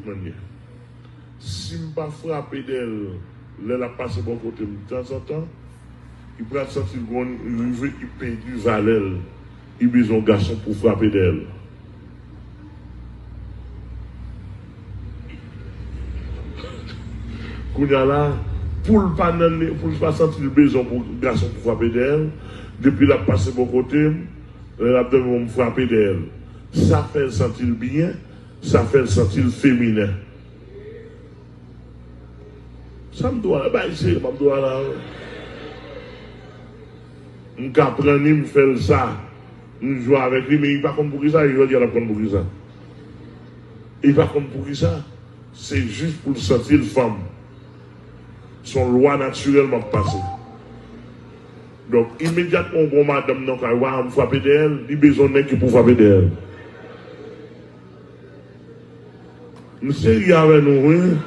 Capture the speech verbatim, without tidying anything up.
mwen ye. Si m pa frape dèyè l lè l ap pase bò kote m tanzantan, li pral santi l gon rive, li pèdi valè l, li bezwen yon gason pou frape dèyè l. Kounye a la, pou l pa nan, pou l pa santi l bezwen pou gason pou frape dèyè l, depi l ap pase bò kote m, lè l ap dòmi, m frape dèyè l. Sa fè l santi l byen, sa fè l santi l feminen. Sa m di w a la, bay serye, m ap di w a la. M ka pran li, m fè l sa. M jwe avèk li, men li pa konn poukisa, e jodi a l ap konn poukisa. Li pa konn poukisa. Se jis pou l santi l fanm. Se yon lwa natirèl m ap pase. Donk, imedyatman w gen yon madanm nan kay ou a, m frape dèyè l, li bezwen yon nèg ki pou frape dèyè l. M serye avè nou, wi.